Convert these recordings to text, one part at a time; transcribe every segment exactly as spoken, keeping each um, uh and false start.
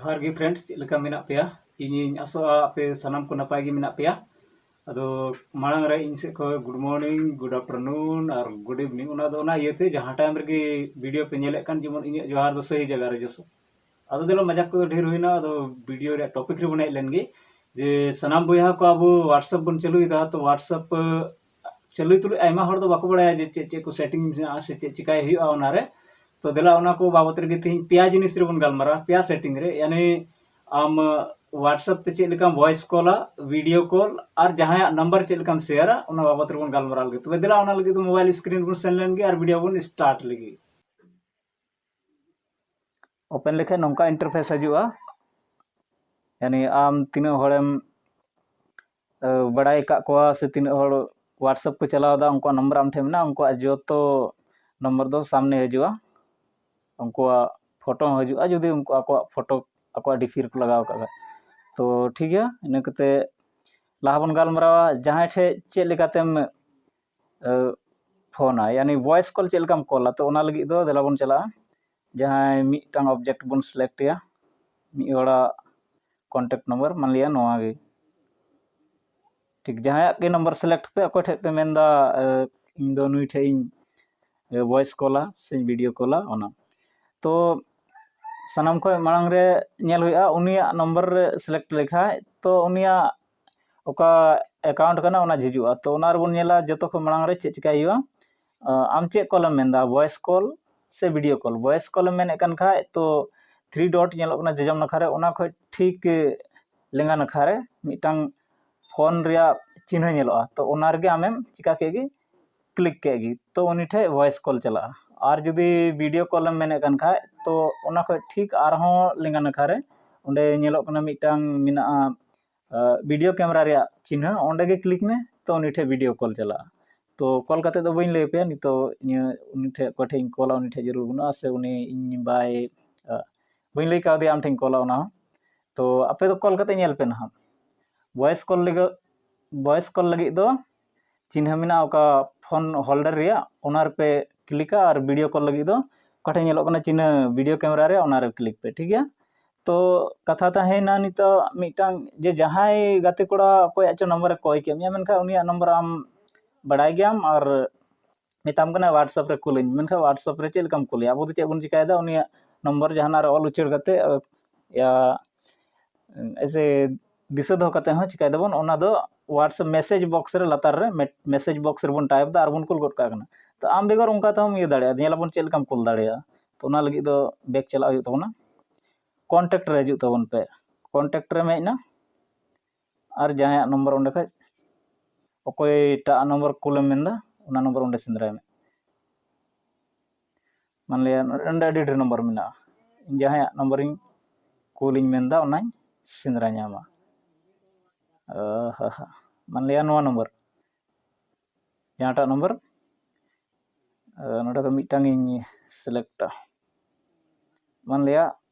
ᱡᱚᱦᱟᱨ ᱜᱮ friends, ᱪᱮᱫ ᱞᱮᱠᱟ ᱢᱮᱱᱟᱜ ᱯᱮᱭᱟ? ᱤᱧᱤᱧ ᱟᱥᱚᱜᱼᱟ ᱟᱯᱮ ᱥᱟᱱᱟᱢ ᱠᱚ ᱱᱟᱯᱟᱭ ᱜᱮ ᱢᱮᱱᱟᱜ ᱯᱮᱭᱟ᱾ ᱟᱫᱚ ᱢᱟᱲᱟᱝ ᱨᱮ ᱤᱧ ᱥᱮᱫ ᱠᱷᱚᱱ good morning, good afternoon ᱟᱨ good evening, ᱚᱱᱟ ᱫᱚ ᱚᱱᱟ ᱤᱭᱟᱹᱛᱮ ᱡᱟᱦᱟᱸ time ᱨᱮᱜᱮ video ᱯᱮ ᱧᱮᱞᱮᱫ ᱠᱟᱱ, ᱡᱮᱢᱚᱱ ᱤᱧᱟᱹᱜ ᱡᱚᱦᱟᱨ ᱫᱚ ᱥᱟᱹᱦᱤ ᱡᱟᱭᱜᱟ ᱨᱮ ᱡᱚᱥᱚᱜ᱾ ᱟᱫᱚ ᱫᱮᱞᱟ, ᱢᱟᱡᱟᱠ ᱠᱚᱫᱚ ᱰᱷᱮᱨ ᱦᱩᱭᱱᱟ, ᱟᱫᱚ video ᱨᱮᱭᱟᱜ topic ᱨᱮᱵᱚᱱ ᱦᱮᱡ ᱞᱮᱱ ᱜᱮ᱾ ᱡᱮ ᱥᱟᱱᱟᱢ ᱵᱚᱭᱦᱟ ᱠᱚ ᱟᱵᱚ WhatsApp ᱵᱚᱱ ᱪᱟᱹᱞᱩᱭᱮᱫᱟ, ᱛᱚ WhatsApp ᱪᱟᱹᱞᱩᱭ ᱛᱩᱞᱩᱡ ᱟᱭᱢᱟ ᱦᱚᱲ ᱫᱚ ᱵᱟᱠᱚ ᱵᱟᱲᱟᱭᱟ ᱡᱮ ᱪᱮᱫ ᱪᱮᱫ ᱠᱚ setting ᱢᱮᱱᱟᱜᱼᱟ ᱥᱮ ᱪᱮᱫ ᱪᱤᱠᱟᱭ ᱦᱩᱭᱩᱜᱼᱟ ᱚᱱᱟᱨᱮ᱾ ᱛᱚ ᱫᱮᱞᱟ, ᱚᱱᱟ ᱠᱚ ᱵᱟᱵᱚᱛ ᱨᱮᱜᱮ ᱛᱮᱦᱮᱧ ᱯᱮᱭᱟ ᱡᱤᱱᱤᱥ ᱨᱮᱵᱚᱱ ᱜᱟᱞᱢᱟᱨᱟᱣᱟ, ᱯᱮᱭᱟ setting ᱨᱮ, ᱭᱟᱱᱤ ᱟᱢ WhatsApp ᱛᱮ ᱪᱮᱫ ᱞᱮᱠᱟᱢ voice callᱟ, video call ᱟᱨ ᱡᱟᱦᱟᱸᱭᱟᱜ number ᱪᱮᱫ ᱞᱮᱠᱟᱢ shareᱟ, ᱚᱱᱟ ᱵᱟᱵᱚᱛ ᱨᱮᱵᱚᱱ ᱜᱟᱞᱢᱟᱨᱟᱣ ᱞᱟᱹᱜᱤᱫ᱾ ᱛᱚᱵᱮ ᱫᱮᱞᱟ, ᱚᱱᱟ ᱞᱟᱹᱜᱤᱫ ᱫᱚ mobile screen ᱨᱮᱵᱚᱱ ᱥᱮᱱ ᱞᱮᱱ ᱜᱮ ᱟᱨ video ᱵᱚᱱ start ᱞᱮᱜᱮ᱾ Open ᱞᱮᱠᱷᱟᱱ ᱱᱚᱝᱠᱟ interface ᱦᱤᱡᱩᱜᱼᱟ, ᱭᱟᱱᱤ ᱟᱢ ᱛᱤᱱᱟᱹᱜ ᱦᱚᱲᱮᱢ ᱮ, ᱵᱟᱲᱟᱭ ᱟᱠᱟᱫ ᱠᱚᱣᱟ ᱥᱮ ᱛᱤᱱᱟᱹᱜ ᱦᱚᱲ WhatsApp ᱠᱚ ᱪᱟᱞᱟᱣ ᱮᱫᱟ, ᱩᱱᱠᱩᱣᱟᱜ number ᱟᱢ ᱴᱷᱮᱱ ᱢᱮᱱᱟᱜᱼᱟ, ᱩᱱᱠᱩᱣᱟᱜ ᱡᱚᱛᱚ number ᱫᱚ ᱥᱟᱢᱱᱮ ᱦᱤᱡᱩᱜᱼᱟ, ᱩᱱᱠᱩᱣᱟᱜ photo ᱦᱚᱸ ᱦᱤᱡᱩᱜᱼᱟ, ᱡᱩᱫᱤ ᱩᱱᱠᱩ ᱟᱠᱚᱣᱟᱜ photo, ᱟᱠᱚᱣᱟᱜ DP ᱨᱮᱠᱚ ᱞᱟᱜᱟᱣ ᱟᱠᱟᱫ ᱠᱷᱟᱡ᱾ ᱛᱚ ᱴᱷᱤᱠ ᱜᱮᱭᱟ, ᱤᱱᱟᱹ ᱠᱟᱛᱮ ᱞᱟᱦᱟ ᱵᱚᱱ ᱜᱟᱞᱢᱟᱨᱟᱣᱟ ᱡᱟᱦᱟᱸᱭ ᱴᱷᱮᱡ ᱪᱮᱫ ᱞᱮᱠᱟᱛᱮᱢ ᱮ, ᱯᱷᱳᱱᱟ, ᱭᱟᱱᱤ voice call ᱪᱮᱫ ᱞᱮᱠᱟᱢ ᱠᱚᱞᱟ᱾ ᱛᱚ ᱚᱱᱟ ᱞᱟᱹᱜᱤᱫ ᱫᱚ ᱫᱮᱞᱟ ᱵᱚᱱ ᱪᱟᱞᱟᱜᱼᱟ, ᱡᱟᱦᱟᱸᱭ ᱢᱤᱫᱴᱟᱝ object ᱵᱚᱱ select ᱮᱭᱟ, ᱢᱤᱫ ᱦᱚᱲᱟᱜ contact number, ᱢᱟᱱ ᱞᱤᱭᱟ ᱱᱚᱣᱟ ᱜᱮ᱾ ᱴᱷᱤᱠ, ᱡᱟᱦᱟᱸᱭᱟᱜ ᱜᱮ number select ᱯᱮ, ᱚᱠᱚᱭ ᱴᱷᱮᱡ ᱯᱮ ᱢᱮᱱᱫᱟ, ᱮ, ᱤᱧ ᱫᱚ ᱱᱩᱭ ᱴᱷᱮᱡ ᱤᱧ voice callᱟ ᱥᱮᱧ video callᱟ, ᱚᱱᱟ᱾ ᱛᱚ ᱥᱟᱱᱟᱢ ᱠᱷᱚᱱ ᱢᱟᱲᱟᱝ ᱨᱮ ᱧᱮᱞ ᱦᱩᱭᱩᱜᱼᱟ, ᱩᱱᱤᱭᱟᱜ number ᱨᱮ select ᱞᱮᱠᱷᱟᱡ ᱛᱚ ᱩᱱᱤᱭᱟᱜ ᱚᱠᱟ account ᱠᱟᱱᱟ ᱚᱱᱟ ᱡᱷᱤᱡᱩᱜᱼᱟ᱾ ᱛᱚ ᱚᱱᱟ ᱨᱮᱵᱚᱱ ᱧᱮᱞᱟ ᱡᱚᱛᱚ ᱠᱷᱚᱱ ᱢᱟᱲᱟᱝ ᱨᱮ ᱪᱮᱫ ᱪᱤᱠᱟᱹᱭ ᱦᱩᱭᱩᱜᱼᱟ᱾ ᱟᱢ ᱪᱮᱫ callᱮᱢ ᱢᱮᱱᱫᱟ, voice call ᱥᱮ video call? Voice callᱮᱢ ᱢᱮᱱᱮᱫ ᱠᱟᱱ ᱠᱷᱟᱡ ᱛᱚ three dot ᱧᱮᱞᱚᱜ ᱠᱟᱱᱟ ᱡᱚᱡᱚᱢ ᱱᱟᱠᱷᱟ ᱨᱮ, ᱚᱱᱟ ᱠᱷᱚᱡ ᱴᱷᱤᱠ ᱞᱮᱸᱜᱟ ᱱᱟᱠᱷᱟ ᱨᱮ ᱢᱤᱫᱴᱟᱝ phone ᱨᱮᱭᱟᱜ ᱪᱤᱱᱦᱟᱹ ᱧᱮᱞᱚᱜᱼᱟ, ᱛᱚ ᱚᱱᱟ ᱨᱮᱜᱮ ᱟᱢᱮᱢ ᱪᱤᱠᱟ ᱠᱮᱫ ᱜᱮ, click ᱠᱮᱫ ᱜᱮ, ᱛᱚ ᱩᱱᱤ ᱴᱷᱮᱡ voice call ᱪᱟᱞᱟᱜᱼᱟ᱾ ᱟᱨ ᱡᱩᱫᱤ video callᱮᱢ ᱢᱮᱱᱮᱫ ᱠᱟᱱ ᱠᱷᱟᱡ ᱛᱚ ᱚᱱᱟ ᱠᱷᱚᱡ ᱴᱷᱤᱠ ᱟᱨᱦᱚᱸ ᱞᱮᱸᱜᱟ ᱱᱟᱠᱷᱟ ᱨᱮ ᱚᱸᱰᱮ ᱧᱮᱞᱚᱜ ᱠᱟᱱᱟ ᱢᱤᱫᱴᱟᱝ ᱢᱮᱱᱟᱜᱼᱟ video camera ᱨᱮᱭᱟᱜ ᱪᱤᱱᱦᱟᱹ, ᱚᱸᱰᱮ ᱜᱮ click ᱢᱮ, ᱛᱚ ᱩᱱᱤ ᱴᱷᱮᱡ video call ᱪᱟᱞᱟᱜᱼᱟ᱾ ᱛᱚ call ᱠᱟᱛᱮ ᱫᱚ ᱵᱟᱹᱧ ᱞᱟᱹᱭ ᱟᱯᱮᱭᱟ ᱱᱤᱛᱚᱜ ᱤᱧᱟᱹᱜ ᱩᱱᱤ ᱴᱷᱮᱡ, ᱚᱠᱚᱭ ᱴᱷᱮᱡ ᱤᱧ callᱟ ᱩᱱᱤ ᱴᱷᱮᱡ ᱡᱟᱹᱨᱩᱲ ᱵᱟᱹᱱᱩᱜᱼᱟ, ᱥᱮ ᱩᱱᱤ ᱤᱧ ᱵᱟᱭ, ᱵᱟᱹᱧ ᱞᱟᱹᱭ ᱠᱟᱣᱫᱮᱭᱟ ᱟᱢ ᱴᱷᱮᱡ ᱤᱧ callᱟ ᱚᱱᱟ ᱦᱚᱸ᱾ ᱛᱚ ᱟᱯᱮ ᱫᱚ call ᱠᱟᱛᱮ ᱧᱮᱞ ᱯᱮ ᱱᱟᱦᱟᱜ, voice call ᱞᱟᱹᱜᱤᱫ, voice call ᱞᱟᱹᱜᱤᱫ ᱫᱚ ᱪᱤᱱᱦᱟᱹ ᱢᱮᱱᱟᱜᱼᱟ ᱚᱠᱟ phone holder ᱨᱮᱭᱟᱜ, ᱚᱱᱟ ᱨᱮᱯᱮ clickᱟ, ᱟᱨ video call ᱞᱟᱹᱜᱤᱫ ᱫᱚ ᱚᱠᱟ ᱴᱷᱮᱡ ᱧᱮᱞᱚᱜ ᱠᱟᱱᱟ ᱪᱤᱱᱦᱟᱹ video camera ᱨᱮᱭᱟᱜ, ᱚᱱᱟ ᱨᱮ click ᱯᱮ, ᱴᱷᱤᱠ ᱜᱮᱭᱟ᱾ ᱛᱚ ᱠᱟᱛᱷᱟ ᱛᱟᱦᱮᱸᱭᱮᱱᱟ ᱱᱤᱛᱚᱜ ᱢᱤᱫᱴᱟᱝ, ᱡᱮ ᱡᱟᱦᱟᱸᱭ ᱜᱟᱛᱮ ᱠᱚᱲᱟ ᱚᱠᱚᱭᱟᱜ ᱪᱚ ᱱᱚᱢᱵᱚᱨᱮ ᱠᱚᱭ ᱠᱮᱫ ᱢᱮᱭᱟ, ᱢᱮᱱᱠᱷᱟᱱ ᱩᱱᱤᱭᱟᱜ ᱱᱚᱢᱵᱚᱨ ᱟᱢ ᱵᱟᱲᱟᱭ ᱜᱮᱭᱟᱢ ᱟᱨ ᱢᱮᱛᱟᱢ ᱠᱟᱱᱟ WhatsApp ᱨᱮ ᱠᱩᱞᱟᱹᱧ, ᱢᱮᱱᱠᱷᱟᱱ WhatsApp ᱨᱮ ᱪᱮᱫ ᱞᱮᱠᱟᱢ ᱠᱩᱞᱮᱭᱟ? ᱟᱵᱚ ᱫᱚ ᱪᱮᱫ ᱵᱚᱱ ᱪᱤᱠᱟᱭᱮᱫᱟ, ᱩᱱᱤᱭᱟᱜ ᱱᱚᱢᱵᱚᱨ ᱡᱟᱦᱟᱱᱟᱜ ᱨᱮ ᱚᱞ ᱩᱪᱟᱹᱲ ᱠᱟᱛᱮ, ᱮᱭᱥᱮ ᱫᱤᱥᱟᱹ ᱫᱚᱦᱚ ᱠᱟᱛᱮ ᱦᱚᱸ ᱪᱤᱠᱟᱭ ᱫᱟᱵᱚᱱ, ᱚᱱᱟ ᱫᱚ WhatsApp message box ᱨᱮ, ᱞᱟᱛᱟᱨ ᱨᱮ message box ᱨᱮᱵᱚᱱ ᱴᱟᱭᱤᱯ ᱫᱟ ᱟᱨ ᱵᱚᱱ ᱠᱩᱞ ᱜᱚᱫ ᱠᱟᱜ ᱠᱟᱱᱟ᱾ ᱛᱚ ᱟᱢ ᱵᱮᱜᱚᱨ ᱚᱱᱠᱟ ᱛᱮᱦᱚᱸᱢ ᱤᱭᱟᱹ ᱫᱟᱲᱮᱭᱟᱜᱼᱟ, ᱧᱮᱞᱟᱵᱚᱱ ᱪᱮᱫ ᱞᱮᱠᱟᱢ ᱠᱩᱞ ᱫᱟᱲᱮᱭᱟᱜᱼᱟ᱾ ᱛᱚ ᱚᱱᱟ ᱞᱟᱹᱜᱤᱫ ᱫᱚ ᱵᱮᱠ ᱪᱟᱞᱟᱜ ᱦᱩᱭᱩᱜ ᱛᱟᱵᱚᱱᱟ, ᱠᱚᱱᱴᱮᱠᱴ ᱨᱮ ᱦᱤᱡᱩᱜ ᱛᱟᱵᱚᱱ ᱯᱮ᱾ ᱠᱚᱱᱴᱮᱠᱴ ᱨᱮᱢ ᱦᱮᱡ ᱮᱱᱟ ᱟᱨ ᱡᱟᱦᱟᱸᱭᱟᱜ ᱱᱚᱢᱵᱚᱨ ᱚᱸᱰᱮ ᱠᱷᱚᱡ, ᱚᱠᱚᱭᱴᱟᱜ ᱱᱚᱢᱵᱚᱨ ᱠᱩᱞᱮᱢ ᱢᱮᱱᱫᱟ, ᱚᱱᱟ ᱱᱚᱢᱵᱚᱨ ᱚᱸᱰᱮ ᱥᱮᱸᱫᱽᱨᱟᱭ ᱢᱮ᱾ ᱢᱟᱱᱞᱤᱭᱟ ᱱᱚᱰᱮ ᱟᱹᱰᱤ ᱰᱷᱮᱨ ᱱᱚᱢᱵᱚᱨ ᱢᱮᱱᱟᱜᱼᱟ, ᱤᱧ ᱡᱟᱦᱟᱸᱭᱟᱜ ᱱᱚᱢᱵᱚᱨᱤᱧ ᱠᱩᱞᱤᱧ ᱢᱮᱱᱫᱟ ᱚᱱᱟᱧ ᱥᱮᱸᱫᱽᱨᱟ ᱧᱟᱢᱟ᱾ ᱚ ᱦᱚ ᱦᱚ᱾ ᱢᱟᱱᱞᱤᱭᱟ ᱱᱚᱣᱟ ᱱᱚᱢᱵᱚᱨ, ᱡᱟᱦᱟᱸᱴᱟᱜ ᱱᱚᱢᱵᱚᱨ, ᱱᱚᱰᱮ ᱠᱷᱚᱱ ᱢᱤᱫᱴᱟᱝ ᱤᱧ ᱥᱤᱞᱮᱠᱴᱟ᱾ ᱢᱟᱱᱞᱤᱭᱟ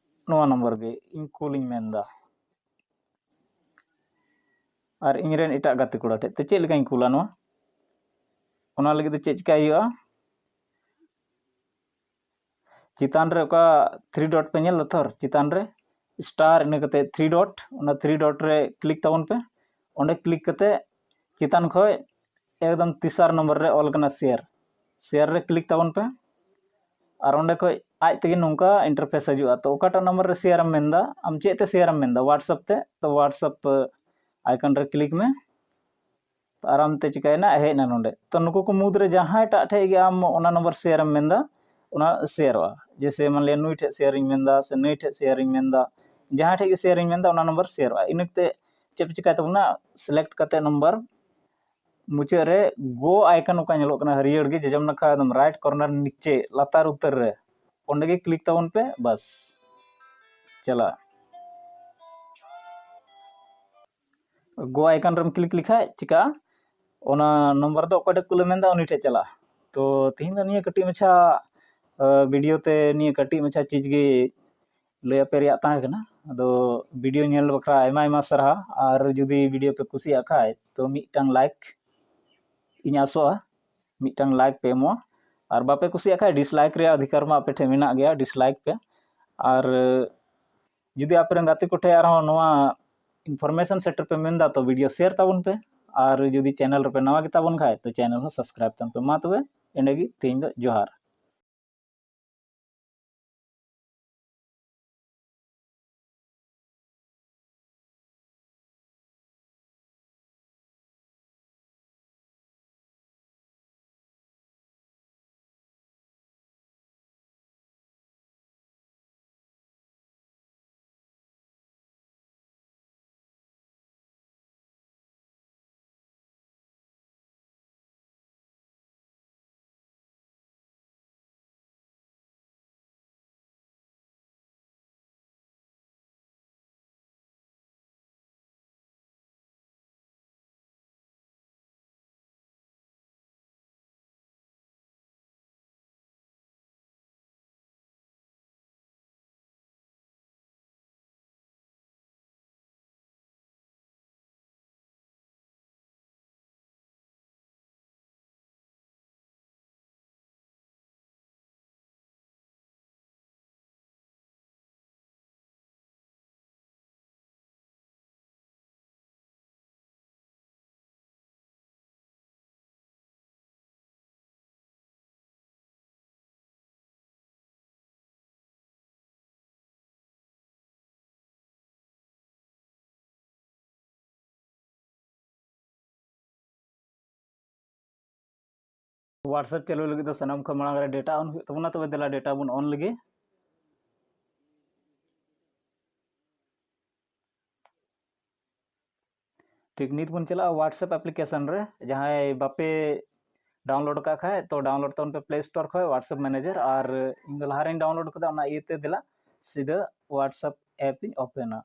ᱱᱚᱣᱟ ᱱᱚᱢᱵᱚᱨ ᱜᱮ ᱤᱧ ᱠᱩᱞᱤᱧ ᱢᱮᱱᱫᱟ, ᱟᱨ ᱤᱧᱨᱮᱱ ᱮᱴᱟᱜ ᱜᱟᱛᱮ ᱠᱚᱲᱟ ᱴᱷᱮᱡ᱾ ᱛᱚ ᱪᱮᱫ ᱞᱮᱠᱟᱧ ᱠᱩᱞᱟ ᱱᱚᱣᱟ? ᱚᱱᱟ ᱞᱟᱹᱜᱤᱫ ᱛᱮ ᱪᱮᱫ ᱪᱤᱠᱟᱹᱭ ᱦᱩᱭᱩᱜᱼᱟ? ᱪᱮᱛᱟᱱ ᱨᱮ ᱚᱠᱟ ᱛᱷᱨᱤ ᱰᱚᱴ ᱯᱮ ᱧᱮᱞ ᱫᱟ ᱛᱷᱚᱨ, ᱪᱮᱛᱟᱱ ᱨᱮ ᱥᱴᱟᱨ, ᱤᱱᱟᱹ ᱠᱟᱛᱮ ᱛᱷᱨᱤ ᱰᱚᱴ, ᱚᱱᱟ ᱛᱷᱨᱤ ᱰᱚᱴ ᱨᱮ ᱠᱞᱤᱠ ᱛᱟᱵᱚᱱ ᱯᱮ᱾ ᱚᱸᱰᱮ ᱠᱞᱤᱠ ᱠᱟᱛᱮ ᱪᱮᱛᱟᱱ ᱠᱷᱚᱡ ᱮᱠᱫᱚᱢ ᱛᱮᱥᱟᱨ ᱱᱚᱢᱵᱚᱨ ᱨᱮ ᱚᱞ ᱠᱟᱱᱟ ᱥᱮᱭᱟᱨ, ᱥᱮᱭᱟᱨ ᱨᱮ ᱠᱞᱤᱠ ᱛᱟᱵᱚᱱ ᱯᱮ᱾ ᱟᱨ ᱚᱸᱰᱮ ᱠᱷᱚᱡ ᱟᱡ ᱛᱮᱜᱮ ᱱᱚᱝᱠᱟ ᱤᱱᱴᱟᱨᱯᱷᱮᱥ ᱦᱤᱡᱩᱜᱼᱟ᱾ ᱛᱚ ᱚᱠᱟᱴᱟᱜ ᱱᱚᱢᱵᱚᱨ ᱨᱮ ᱥᱮᱭᱟᱨ ᱮᱢ ᱢᱮᱱᱫᱟ, ᱟᱢ ᱪᱮᱫ ᱛᱮ ᱥᱮᱭᱟᱨ ᱮᱢ ᱢᱮᱱᱫᱟ, WhatsApp ᱛᱮ, ᱛᱚ WhatsApp ᱟᱭᱠᱚᱱ ᱨᱮ ᱠᱞᱤᱠ ᱢᱮ᱾ ᱛᱚ ᱟᱨᱟᱢ ᱛᱮ ᱪᱤᱠᱟᱹᱭᱮᱱᱟ, ᱦᱮᱡ ᱮᱱᱟ ᱱᱚᱰᱮ᱾ ᱛᱚ ᱱᱩᱠᱩ ᱠᱚ ᱢᱩᱫᱽᱨᱮ ᱡᱟᱦᱟᱸᱭ ᱴᱟᱜ ᱴᱷᱮᱡ ᱜᱮ ᱟᱢ ᱚᱱᱟ ᱱᱚᱢᱵᱚᱨ ᱥᱮᱭᱟᱨ ᱮᱢ ᱢᱮᱱᱫᱟ, ᱚᱱᱟ ᱥᱮᱭᱟᱨᱚᱜᱼᱟ᱾ ᱡᱮᱭᱥᱮ ᱢᱟᱱᱞᱤᱭᱟ ᱱᱩᱭ ᱴᱷᱮᱡ ᱥᱮᱭᱟᱨᱤᱧ ᱢᱮᱱᱫᱟ, ᱥᱮ ᱱᱩᱭ ᱴᱷᱮᱡ ᱥᱮᱭᱟᱨᱤᱧ ᱢᱮᱱᱫᱟ, ᱡᱟᱦᱟᱸᱭ ᱴᱷᱮᱡ ᱜᱮ ᱥᱮᱭᱟᱨᱤᱧ ᱢᱮᱱᱫᱟ, ᱚᱱᱟ ᱱᱚᱢᱵᱚᱨ ᱥᱮᱭᱟᱨᱚᱜᱼᱟ᱾ ᱤᱱᱟᱹ ᱠᱟᱛᱮ ᱪᱮᱫ ᱯᱮ ᱪᱤᱠᱟᱹᱭ ᱛᱟᱵᱚᱱᱟ, ᱥᱤᱞᱮᱠᱴ ᱠᱟᱛᱮ ᱱᱚᱢᱵᱚᱨ ᱢᱩᱪᱟᱹᱫ ᱨᱮ ᱜᱳ ᱟᱭᱠᱚᱱ ᱚᱠᱟ ᱧᱮᱞᱚᱜ ᱠᱟᱱᱟ ᱦᱟᱹᱨᱭᱟᱹᱲ ᱜᱮ, ᱡᱚᱡᱚᱢ ᱱᱟᱠᱷᱟ ᱮᱠᱫᱚᱢ ᱨᱟᱭᱤᱴ ᱠᱚᱨᱱᱟᱨ ᱱᱤᱪᱮ ᱞᱟᱛᱟᱨ ᱩᱛᱟᱹᱨ ᱨᱮ, ᱚᱸᱰᱮ ᱜᱮ ᱠᱞᱤᱠ ᱛᱟᱵᱚᱱ ᱯᱮ, ᱵᱟᱥ ᱪᱟᱞᱟᱜᱼᱟ᱾ ᱜᱳ ᱟᱭᱠᱚᱱ ᱨᱮᱢ ᱠᱞᱤᱠ ᱞᱮᱠᱷᱟᱡ ᱪᱤᱠᱟᱹᱜᱼᱟ, ᱚᱱᱟ ᱱᱚᱢᱵᱚᱨ ᱫᱚ ᱚᱠᱚᱭ ᱴᱷᱮᱡ ᱠᱩᱞᱮ ᱢᱮᱱᱫᱟ ᱩᱱᱤ ᱴᱷᱮᱡ ᱪᱟᱞᱟᱜᱼᱟ᱾ ᱛᱚ ᱛᱤᱦᱤᱧ ᱫᱚ ᱱᱤᱭᱟᱹ ᱠᱟᱹᱴᱤᱡ ᱢᱟᱪᱷᱟ ᱵᱷᱤᱰᱤᱭᱳ ᱛᱮ ᱱᱤᱭᱟᱹ ᱠᱟᱹᱴᱤᱡ ᱢᱟᱪᱷᱟ ᱪᱤᱡᱽ ᱜᱮ ᱞᱟᱹᱭ ᱟᱯᱮ ᱨᱮᱭᱟᱜ ᱛᱟᱦᱮᱸ ᱠᱟᱱᱟ᱾ ᱟᱫᱚ ᱵᱷᱤᱰᱤᱭᱳ ᱧᱮᱞ ᱵᱟᱠᱷᱨᱟ ᱟᱭᱢᱟ ᱟᱭᱢᱟ ᱥᱟᱨᱦᱟᱣ, ᱟᱨ ᱡᱩᱫᱤ ᱵᱷᱤᱰᱤᱭᱳ ᱯᱮ ᱠᱩᱥᱤᱭᱟᱜ ᱠᱷᱟᱡ ᱛᱚ ᱢᱤᱫᱴᱟᱝ ᱞᱟᱭᱤᱠ ᱤᱧ ᱟᱥᱚᱜᱼᱟ, ᱢᱤᱫᱴᱟᱝ ᱞᱟᱭᱤᱠ ᱯᱮ ᱮᱢᱚᱜᱼᱟ᱾ ᱟᱨ ᱵᱟᱯᱮ ᱠᱩᱥᱤᱭᱟᱜ ᱠᱷᱟᱡ ᱰᱤᱥᱞᱟᱭᱤᱠ ᱨᱮᱭᱟᱜ ᱚᱫᱷᱤᱠᱟᱨ ᱢᱟ ᱟᱯᱮ ᱴᱷᱮᱱ ᱢᱮᱱᱟᱜ ᱜᱮᱭᱟ, ᱰᱤᱥᱞᱟᱭᱤᱠ ᱯᱮ᱾ ᱟᱨ ᱡᱩᱫᱤ ᱟᱯᱮ ᱨᱮᱱ ᱜᱟᱛᱮ ᱠᱚ ᱴᱷᱮᱱ ᱟᱨᱦᱚᱸ ᱱᱚᱣᱟ information ᱥᱮᱴᱮᱨ ᱯᱮ ᱢᱮᱱᱫᱟ, ᱛᱚ video share ᱛᱟᱵᱚᱱ ᱯᱮ᱾ ᱟᱨ ᱡᱩᱫᱤ channel ᱨᱮᱯᱮ ᱱᱟᱣᱟ ᱜᱮᱛᱟ ᱵᱚᱱ ᱠᱷᱟᱡ, ᱛᱚ channel ᱦᱚᱸ subscribe ᱛᱟᱵᱚᱱ ᱯᱮ᱾ ᱢᱟ ᱛᱚᱵᱮ, ᱮᱸᱰᱮ ᱜᱮ ᱛᱮᱦᱮᱧ ᱫᱚ ᱡᱚᱦᱟᱨ᱾ WhatsApp ᱪᱟᱹᱞᱩ ᱞᱟᱹᱜᱤᱫ ᱫᱚ ᱥᱟᱱᱟᱢ ᱠᱷᱚᱱ ᱢᱟᱲᱟᱝ ᱨᱮ data on ᱦᱩᱭᱩᱜ ᱛᱟᱵᱚᱱᱟ᱾ ᱛᱚᱵᱮ ᱫᱮᱞᱟ, data ᱵᱚᱱ on ᱞᱮᱜᱮ᱾ ᱴᱷᱤᱠ, ᱱᱤᱛ ᱵᱚᱱ ᱪᱟᱞᱟᱜᱼᱟ WhatsApp application ᱨᱮ᱾ ᱡᱟᱦᱟᱸᱭ ᱵᱟᱯᱮ download ᱟᱠᱟᱫ ᱠᱷᱟᱡ, ᱛᱚ download ᱛᱟᱵᱚᱱ ᱯᱮ Play Store ᱠᱷᱚᱡ WhatsApp Manager᱾ ᱟᱨ ᱤᱧ ᱫᱚ ᱞᱟᱦᱟ ᱨᱮᱧ download ᱠᱟᱫᱟ, ᱚᱱᱟ ᱤᱭᱟᱹᱛᱮ ᱫᱮᱞᱟ ᱥᱤᱫᱷᱟᱹ WhatsApp app ᱤᱧ openᱟ᱾